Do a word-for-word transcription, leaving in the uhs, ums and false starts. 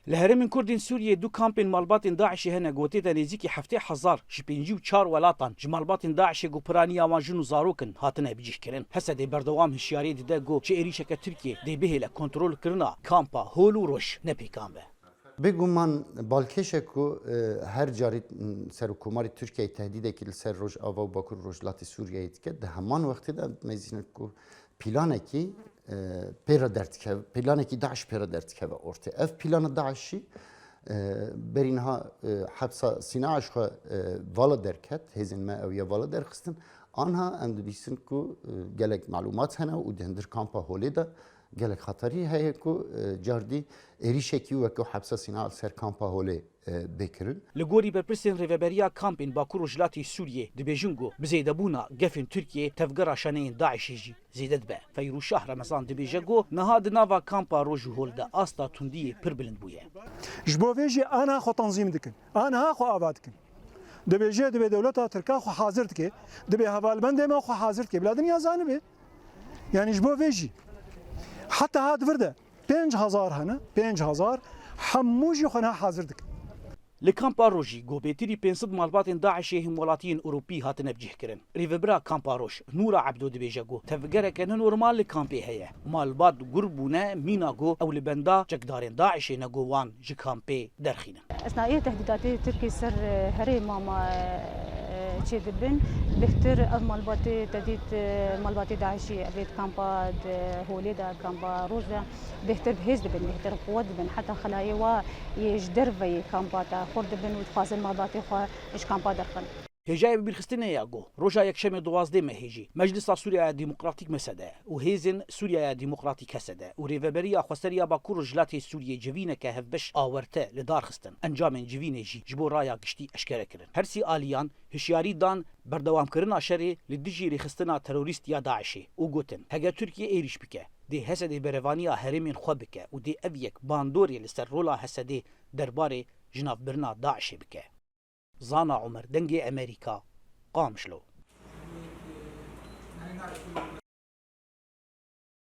Li herêmên Kurd ên Sûriyê du kampên malbatên DAIŞê hene ku tê de nêzîkî heftê hezar ji pêncî û çar welatan ji malbatên DAIŞê ku piraniya wan jin û zarok in hatine bicihkirin. Hesedê berdewam hişyariyê dide ku çi êrîşeke Tirkiyê dê bihêle kontrolkirina kampa Hol û Roj ne pêkan be. Bêguman balkêş e ku, e, her carî, m, Serokkomarê Tirkiyeyê tehdîdekî li ser Rojava û Bakur Rojhilatê Sûriyeyê dike, di heman wextê de em dibêjin ku planekî, e, pê re derdikeve, planekî DAIŞ pê re derdikeve ortê. Ev plana DAIŞî, e, berî niha, e, hepsa Sîna ji xwe, e, vala derket, hêzên me ew ye vala derxistin. Anha em dibîsin ku, e, gelek malûmat hene û di hundir kampa Holê de gelek xeterî heye ku, e, cardî êrîşekî weke hepsa Sîna li ser kampa Holê, e, bê kirin. Li gorî berpirsên Rêveberiya Kampên Bakur Rojhilatê Sûriyê dibêjin ku bi zêdebûna gefên Tirkiyê tevgera şaneyên DAIŞê jî zêde dibe. Feyrûşah Remezan dibêje ku niha di nava kampa Roj û Hol de asta tundiyê pir bilind bûye. Ji bo vê jî aniha xwe tenzîm dikin. Aniha xwe ava dikin. Dibêje, dibê dewleta Tirka xwe hazir dike. Dibê hevalbendê me xwe hazir dike. Bila dinya zanibe. Yanî ji bo vê jî. Heta ha di vir de pênc hezar hene, pênc hezar, hemû jî xwe niha hazir dikin. Li kampa Rojî ku bêtirî pênc sed malbatên DAIŞê hemwelatiyên Ewropî hatine bicihkirin. Rêvebira kampa Roj, Nûra Ebdo dibêje ku tevgereke nenormal li kampê heye. Malbat gur bûne mîna ku ew li benda çekdarên DAIŞê ne ku wan ji kampê derxînin. Esnayê tehdîdatê Tirkî ser, e, herêma me, e, çêdibin. Bêhtir ev malbatê te dît, e, malbatê DAIŞî evê di kampa di Holê de, kampa Roj de bêhtir bi hêz dibin, bêhtir quwet dibin. Heta xelayê wa yê ji derveyê kampa te xurt dibin û dixwazin malbatê xwe ji kampa derxin. Hêjayê bibîrxistinê ya ku roja Yekşemê duwazdeh mehê jî Meclisa Sûriyaya Demokratîk mesede û Hêzên Sûriyaya Demokratîk HSD û Rêveberiya Xweseriya Bakur Rojhilatê Sûriyê civîneke hevbeş awarte li dar xistin. Encamên civînê jî ji bo raya giştî eşkere kirin. Her sî aliyan hişyarî dan berdewamkirina şerê li dijî rêxistina terorîst ya DAIŞê û gotin, heger Tirkiye êrîş bike, dê HSDê berevaniya herêmên xwe bike û dê ev yek bandorê li ser rola HSDê derbarê jinavbirina DAIŞê bike. Zana Omer, Dengê Emerîka, Qamişlo.